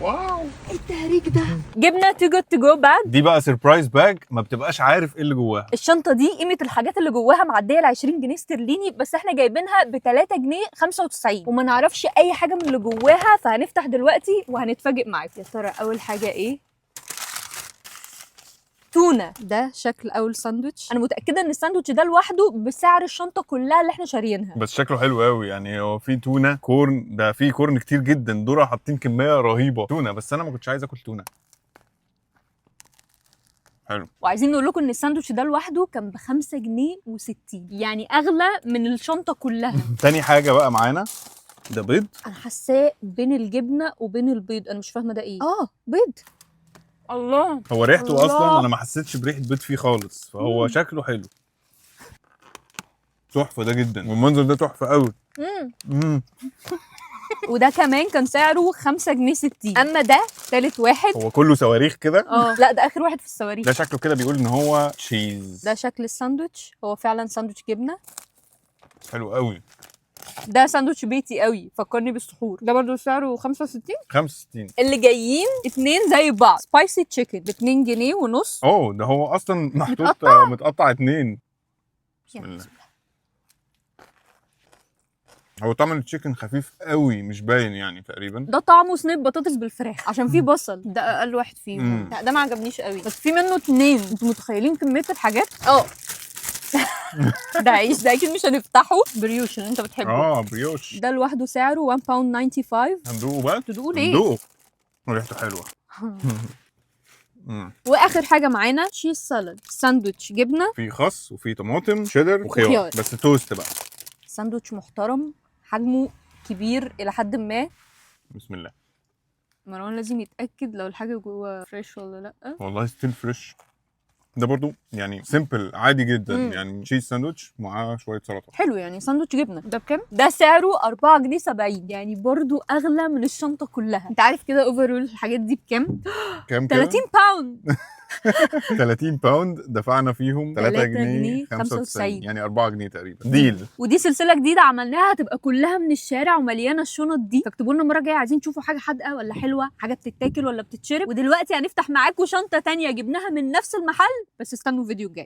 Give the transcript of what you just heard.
wow. ايه التهريج ده؟ جبنا Too Good To Go bag. دي بقى surprise bag، ما بتبقاش عارف ايه اللي جواها. الشنطة دي قيمة الحاجات اللي جواها معدية ال 20 جنيه استرليني، بس احنا جايبينها ب 3 جنيه 95 وما نعرفش اي حاجة من اللي جواها، فهنفتح دلوقتي وهنتفاجئ معاكم. يا ترى اول حاجة ايه؟ تونه. ده شكل اول ساندوتش. انا متاكدة ان الساندوتش ده لوحده بسعر الشنطة كلها اللي احنا شاريينها. بس شكله حلو قوي، يعني هو في تونه، corn، ده في corn كتير جدا، ذره، حاطين كمية رهيبة تونه، بس انا ما كنتش عايز اكل تونه. حلو. وعايزين نقول لكم ان الساندوتش ده لوحده كان ب 5 جنيه و60، يعني اغلى من الشنطة كلها. تاني حاجة بقى معانا ده بيض. انا حاساه بين الجبنة وبين البيض، انا مش فاهمه ده ايه. اه، بيض. الله. هو ريحته الله. اصلا انا ما حسيتش بريحه بيض فيه خالص، فهو شكله حلو. تحفة ده جدا، والمنظر ده تحفة قوي. وده كمان كان سعره 5 جنيه 60. اما ده تالت واحد. هو كله صواريخ كده. اه لا، ده اخر واحد في الصواريخ. ده شكله كده بيقول ان هو cheese. ده شكل الساندوتش، هو فعلا ساندوتش جبنه. حلو قوي. ده ساندوتش بيتي قوي، فكرني بالسحور. ده برضو سعره 65. 65. اللي جايين اتنين زي بعض، spicy chicken ب 2 جنيه ونص. اوه، ده هو اصلا محطوط متقطع. متقطع اتنين. بسم يلا. الله. هو طعم ال chicken خفيف قوي، مش باين يعني تقريبا. ده طعمه صينية بطاطس بالفراخ عشان فيه بصل. ده اقل واحد فيهم. لا، ده ما عجبنيش قوي، بس في منه اتنين. انتوا متخيلين كمية الحاجات؟ اه، ده عيش، ده اكيد مش هنفتحه. بريوش اللي انت بتحبه. اه، بريوش. ده لوحده سعره 1 pound 95. هندوقه بقى. تدوقه ليه؟ هندوقه، ريحته حلوه. واخر حاجة معانا cheese salad، ساندوتش جبنه. في خس وفي طماطم شيدر وخيار. وخيار. بس توست بقى. ساندوتش محترم، حجمه كبير الى حد ما. بسم الله. مروان لازم يتاكد لو الحاجة جوه fresh ولا لا. والله still fresh. ده برضو يعني simple، عادي جدا. يعني cheese sandwich معاه شوية سلطه. حلو، يعني ساندوتش جبنه. ده بكام؟ ده سعره 4 جنيه 70، يعني برضو اغلى من الشنطة كلها. انت عارف كده overall الحاجات دي بكام؟ كام كده؟ 30 pound. 30 pound دفعنا فيهم 3 3 جنيه جنيه 95. 95. يعني 4 جنيه تقريبا. deal. ودي سلسلة جديدة عملناها، هتبقى كلها من الشارع ومليانة الشنط دي. فاكتبوا لنا المرة الجاية عايزين تشوفوا حاجة حادقه ولا حلوه، حاجة بتتاكل ولا بتتشرب. ودلوقتي هنفتح معاكم شنطه تانية جبناها من نفس المحل، بس استنوا الفيديو الجاي.